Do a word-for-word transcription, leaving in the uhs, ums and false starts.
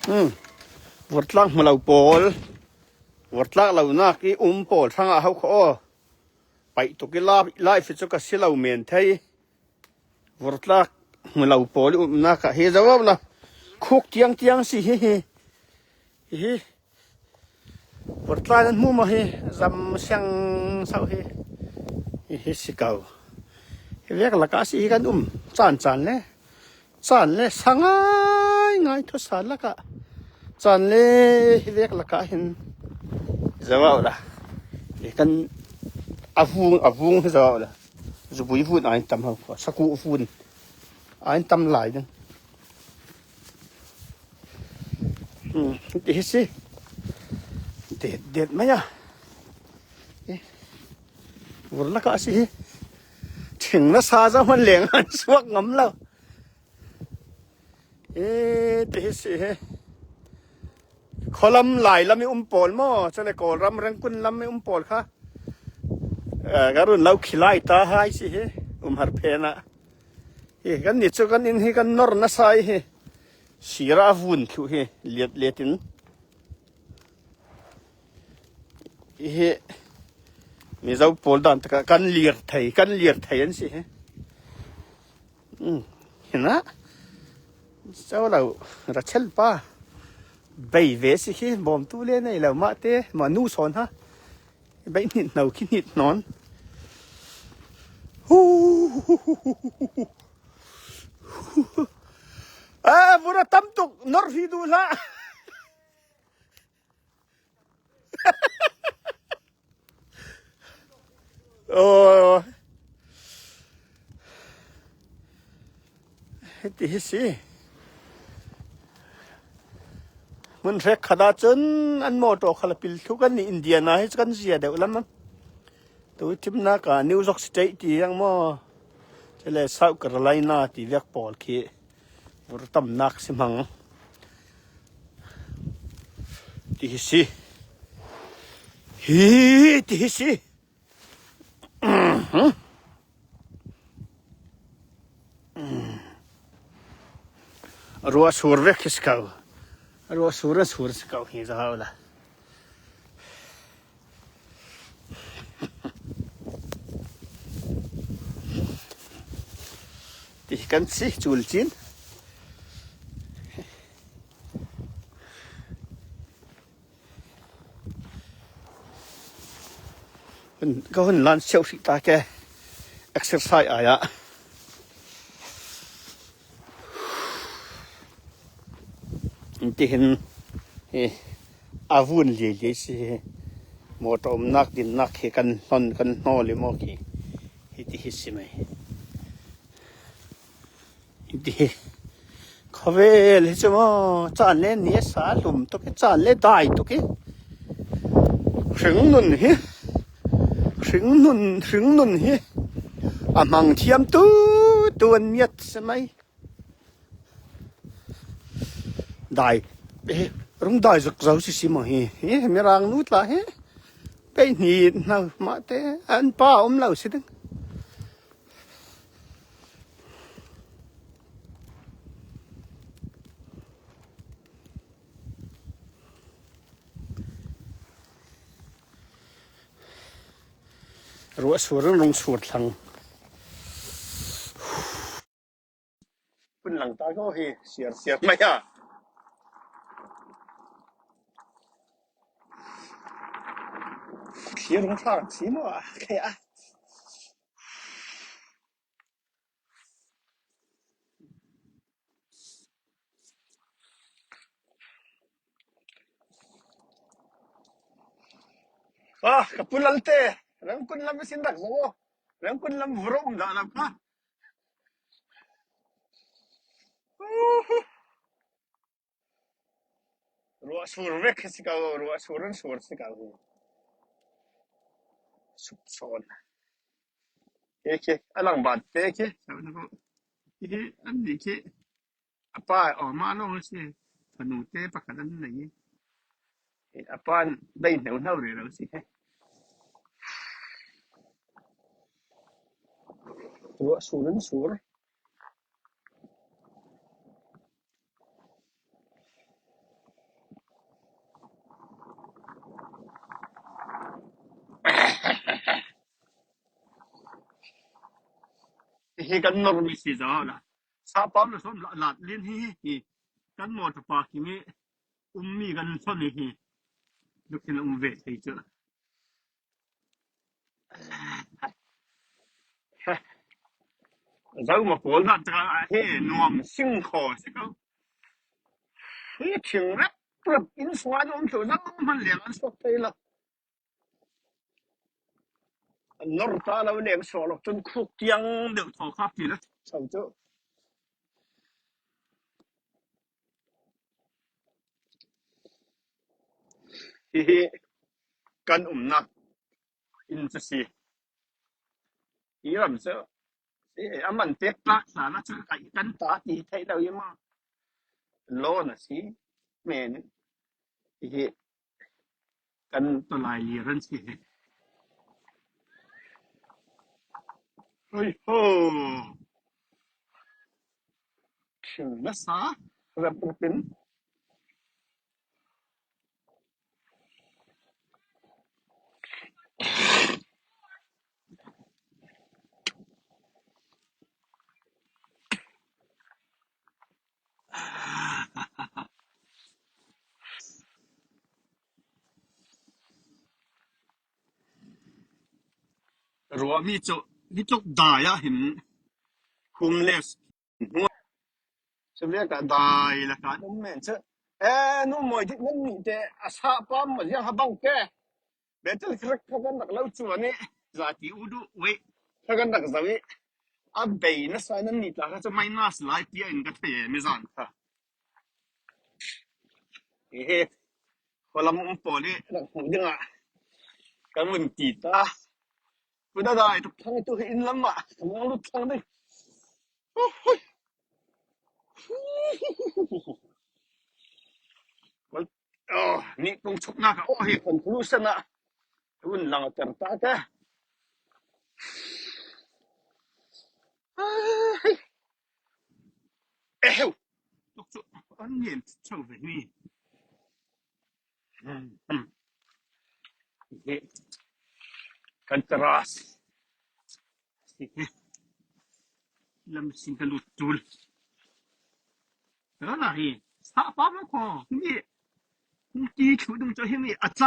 Hmm. Vurtlak hmu lo pawl, vurtlak lo nak i um pawl hrangah ho kha aw. Paih tuk i la, life chu ka si lo men thei. Vurtlak hmu lo pawl i um nak ah hi zo lo la. Khuk tiang tiang si hi hi. Hi hi. Vurtlak nan hmu maw hi, zam siang sau hi. Hi hi si ko. Hi vek laka si hi kan um. Chan chan le. Chan le sa ngai ngai thusa laka. Chan le hi vek laka hin. Zawau la. Hi kan a vung, a vung hi zawau la. Zubui vun a in tam ho. Saku vun a in tam lai ding. Hmm, ti hi si. Det, det mai a. Eh, vur laka si hi. Thing nasa za hman leng an suak ngam lo. Eh, ti hi si hi. Khaw lam lai lam i um pawl maw? Chule Kawlram Rengkun lam i um pawl kha. Eh, ka run lo khi lai ta hai si hi. Um har phen a. Hi, kan ni chu kan in hi kan nor nasa hi. Sira vun thlu hi, liat liat in. Hi, Mizo pawl dan taka kan lir thei, kan lir thei an si hi. Hmm, hina. Chau lo, Rachel pa. Bei ve si hi, bawm tu le nei lo mah te, ma nu sawn ha. Bei hnit hno khi hnit hnawn. Hu, hu, hu, hu, hu, hu. A, vur a tam tuk, nor hi duh hlah. Aw. Hiti hi si. Hmun hrek khat ah chun an mawtaw kha la pil thuk an ni Indiana hi chu kan zia deuh lam. Tu timnak ah New York State ti ang maw. Chule South Carolina ti vek pawl khi vur tamnak si hmang. Ti hi si. Hi, ti hi si. Ruah sur vek hi si ko. Ruah sur, sur si ko hi za hau la. Ti kan si chul chin. Ka hun lan siau hrih ta ke. Exercise ai a. Ti hin, hi, a vun liai liai si hi. Mawtaw umnak dinnak hi kan hnawn, kan hnawl i maw khi. Hiti hi si mai. Hiti hi. Khawvel hi chu maw, chan le ni a sa hlum tuk hi, chan le dai tuk hi. Hringnun hi. Hringnun, hringnun hi. A hmang thiam tu, tu an miat si mai. Dai, eh, rung dai zuk zo si si maw hi. Hi, Mirang nu tla hi. Pei hni hna mah te, an pa um lo si ding. Ruah sur in rung sur thlang. Pun lang ta ko hi, siar siar mai a. Siar rung thlang si maw a, kei a. Ah, ka pu Lalte, Rengkun lam i sin rak zo. Rengkun lam vur a um dah lam kha. Ruah sur vek si ko, ruah sur an sur si ko. Suk sawn. Ke, ke, a lang bat te ke. Ke, an ni ke. A pa, aw, ma lo si. Fanu te pakhat an nei. A pa dai hneu hneu rero si. Ruah sur an sur. Hi kan nor mi si zo la. Sa pam la som la lat lin hi hi. Kan motor parking i um mi kan son hi. Lukhin um ve thei chu. Zo ma pol na ta he nuam sing kho si ko. Hi thing rap rap in suan um tu zang man liang an sok thei lo. An nor ta lo leng suak lo chun khuk tiang deuh thaw khak ti lo. Chau chu. Hi hi kan umna in chu si. Hi ram chu. Hi a man tek ta sa na chu kai kan ta ti thei lo i ma. Lo na si. Men. Hi hi. Kan to lai li ran si hi. Hoi ho. Thil na sa. Rap rap in. Ruah mi chu hi tluk dai ah hin homeless hnuah. Chu vek ah dai lak ah an um men chu. E, nu mawi dik nan nih te a sa pam ma ziang ha bang ke. Betel khrek kha kan rak lo chu ani. Zati u du wei. Kha kan rak zawi. A bei na sa nan ni ta kha chu minus lai pi a in ka thei e mi zan kha. Ehe. Kholam um pawh ni rak hmuh dingah kan vun ti ta. Ku da dai tuk thang tu hi in lam ah. Kan lut thang ding. Oi, oi. Oi, oh, ni kong chukna ka, oh, hi conclusion ah. Vun lang ter ta ka. Ai. Eh, heu. Tuk chu, an ngen chau ve ni. Hmm, hmm. Hi. Kan teras. Hi. Lam sin ka lut tul. Ka la hi. Sa pa ma ko. Hi. Kung ti chu dung cho hi mi. A cha.